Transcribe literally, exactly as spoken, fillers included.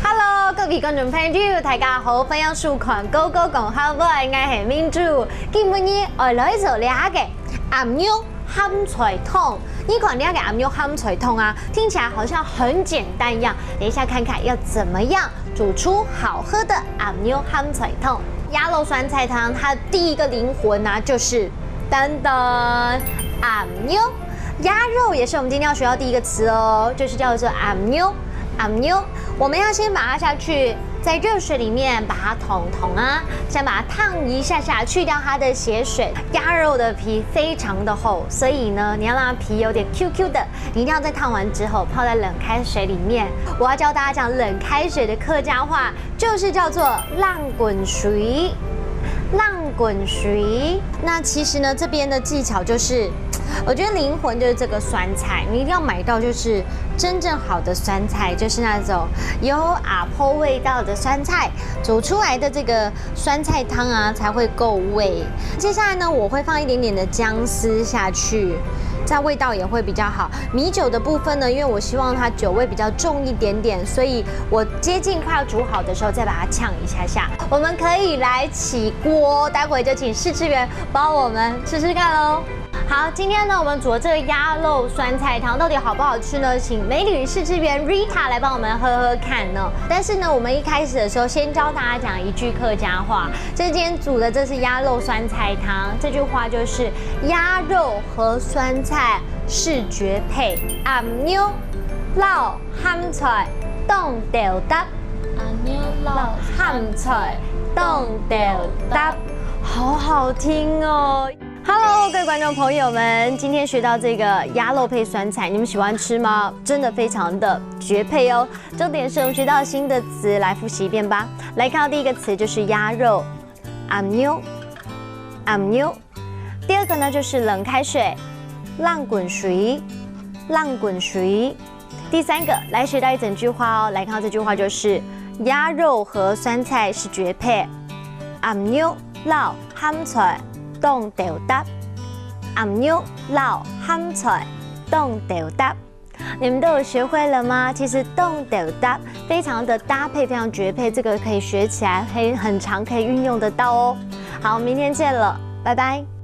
Hello，各位觀眾朋友，大家好，歡迎收看《Go Go 講客話》，𠊎係明珠。今晡日愛來做這個鴨肉鹹菜湯。你看這個鴨肉鹹菜湯啊，聽起來好像很簡單一樣。等一下看看要怎麼樣煮出好喝的鴨肉鹹菜湯。鴨肉酸菜湯，它第一個靈魂啊，就是 等等，鴨肉。鴨肉也是我們今天要學到第一個詞哦，就是叫做鴨肉，鴨肉。我們要先把它下去，在熱水裡面把它燙燙啊，先把它燙一下下，去掉它的血水。鴨肉的皮非常的厚，所以呢，你要讓它皮有點Q Q的，你一定要在燙完之後泡在冷開水裡面。我要教大家講冷開水的客家話， 就是叫做冷滾水，冷滾水。那其實呢，這邊的技巧就是，我覺得靈魂就是這個酸菜，你一定要買到就是真正好的酸菜，就是那種有阿婆味道的酸菜，煮出來的這個酸菜湯啊才會夠味。接下來呢，我會放一點點的薑絲下去，這樣味道也會比較好。 米酒的部分呢，因為我希望它酒味比較重一點點，所以我接近快要煮好的時候再把它嗆一下下。我們可以來起鍋，待會就請試吃員幫我們吃吃看囉。好，今天呢，我們煮的這個鴨肉酸菜湯到底好不好吃呢？請美女試吃員 Rita 來幫我們喝喝看呢。但是呢，我們一開始的時候先教大家講一句客家話，所以今天煮的這是鴨肉酸菜湯，這句話就是鴨肉 和酸菜是絕配，鴨肉摎鹹菜當鬥搭。鴨肉摎鹹菜當鬥搭，好好聽哦。Hello，各位觀眾朋友們，今天學到這個鴨肉配酸菜，你們喜歡吃嗎？真的非常的絕配哦。重點是我們學到新的詞，來複習一遍吧。來看到第一個詞就是鴨肉，鴨肉，鴨肉。 第二個呢，就是冷開水，冷滾水，冷滾水。第三個，來學到一整句話哦。來看到這句話就是鴨肉和酸菜是絕配，鴨肉摎鹹菜當鬥搭，鴨肉摎鹹菜當鬥搭。 你們都有學會了嗎？其實當鬥搭非常的搭配，非常絕配，這個可以學起來，可以很常可以運用得到哦。好，明天見了，拜拜。